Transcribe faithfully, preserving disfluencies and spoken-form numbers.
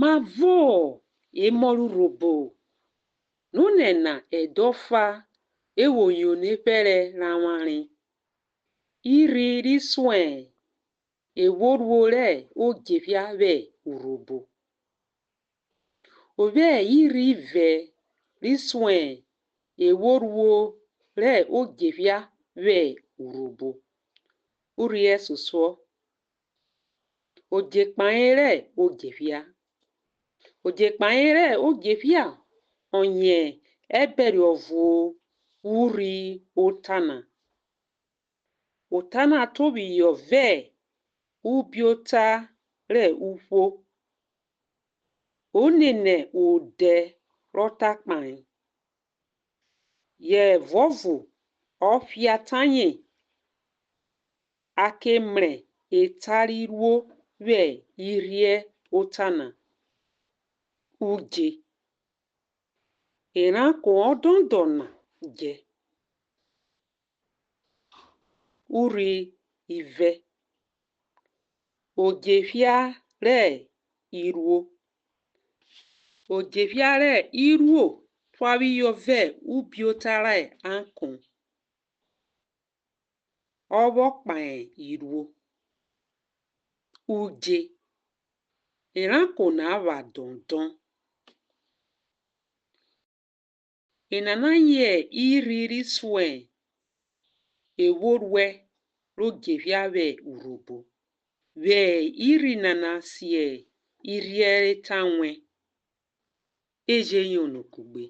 Mavọ emọ rẹ Urhobo nonẹna ẹdẹ ọfa e vwo yono ephẹrẹ rẹ avwanre? Irhi ri suẹn e vwo ruo rẹ odjephia vwẹ Urhobo. O vwẹ irhi ivẹ ri suẹn e vwo ruo rẹ odjephia vwẹ Urhobo. Urhi ẹsosuọ, odjekpahen rẹ odjephia. Odjekpahen rẹ odjephia ọyen ẹbẹre ọvo urhi ota na. Ota na tobphiyọ vẹ ubiota rẹ uhwo. O nene odẹ rọ ta kpahen. Yẹ vuọvo ọphiata yen a ke mrẹ eta ri ruo vwẹ irhiẹ ota na? Udje. Eranko ọdọndọn na djẹ. Urhi ivẹ. Odjephia rẹ iruo. Odjephia rẹ iruo tuaphiyọ vẹ ubiota rẹ ankon. Ọ vwọ kpahen iruo. Udje. Eranko na epha dọndọn. Enana yen irhi ri suẹn e vwo ruẹ ro djephia vwẹ Urhobo. Vwẹ irhi nana si irhiẹ rẹ eta wẹn, e je yono kugbe.